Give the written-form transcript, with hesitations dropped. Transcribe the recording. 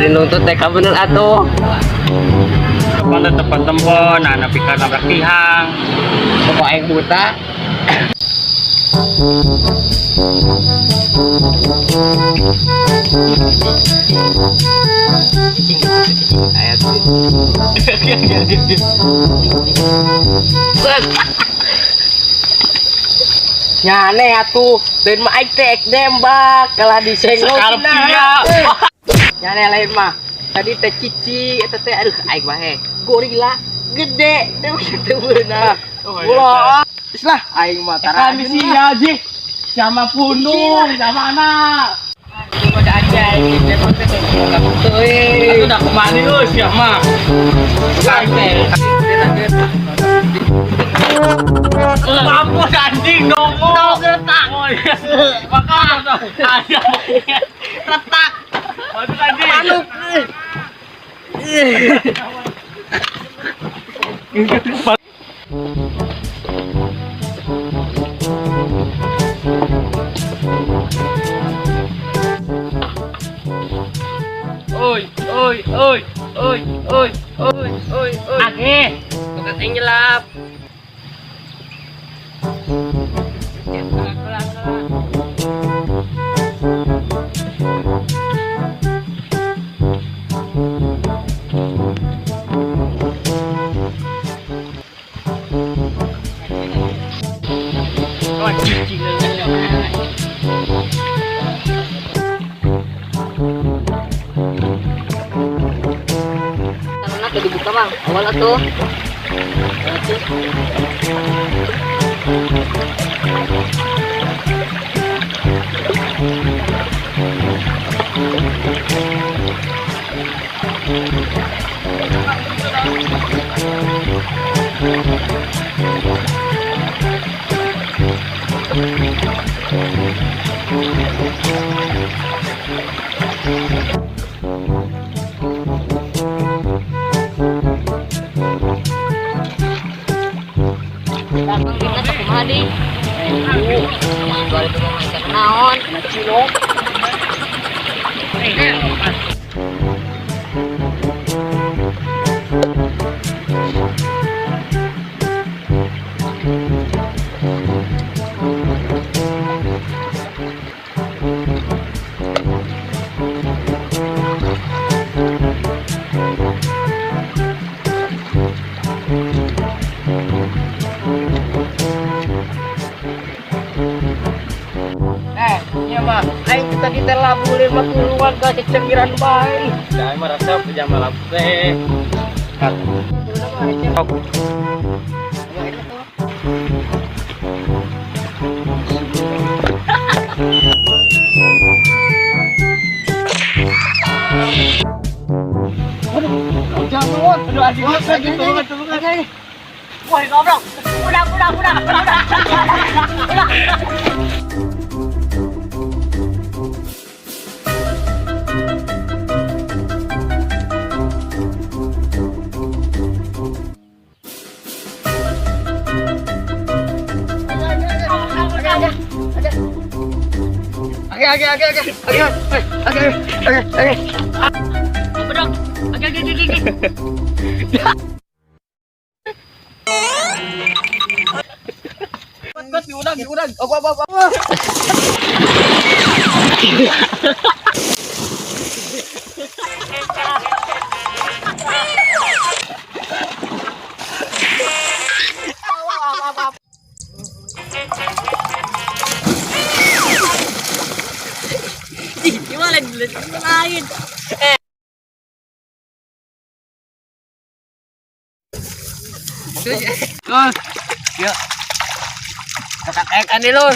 Bari nuntut teh ka bener atuh. Kapan tempat tempo, nah nepi ka nabrak tihang. Pokok aing buta. Cicing, cicing, aya tuh. Nyane atuh, lain mah aing teh nembak kalah disenggol. Sekarang dia. Nyane lain mah. Tadi teh cici eta teh aduh aing mah he. Gorila gede teh teu beunah. Oh, Ulah. Geus lah aing mah tara. Kami sih ya, Ji. Sama pundung, sama anak. Ada aja aing teh teh kamu teuing. Aku udah kemana lu siapa? Mampus anjing dong. Retak. Oh iya. Makan dong. Ada. Retak. Mampus anjing. Manuk. Oi, oi, oi, oi, oi, oi, oi, oi. Age. Bukan aing nyelap. Karena tuh dibuka bang, awal atuh. Bang, kita tak kumaha di. Dua ribu mah ikan naon? Cilok. Iya mah, aing tadi teh labu lima puluhan ka cecengiran bae. Dah mah resep jam labu teh. Aduh, anjing, anjing, tulungan, tulungan. Wah, goblok. Udah, udah, udah, udah. Udah. Oke, oke, oke, oke, oke, oke, oke, oke. Bedok. Oke, oke, oke, oke. Kot, diundang, diundang. Apa, apa, apa. Gimana lain? Lur, ya. Kakak nih lur.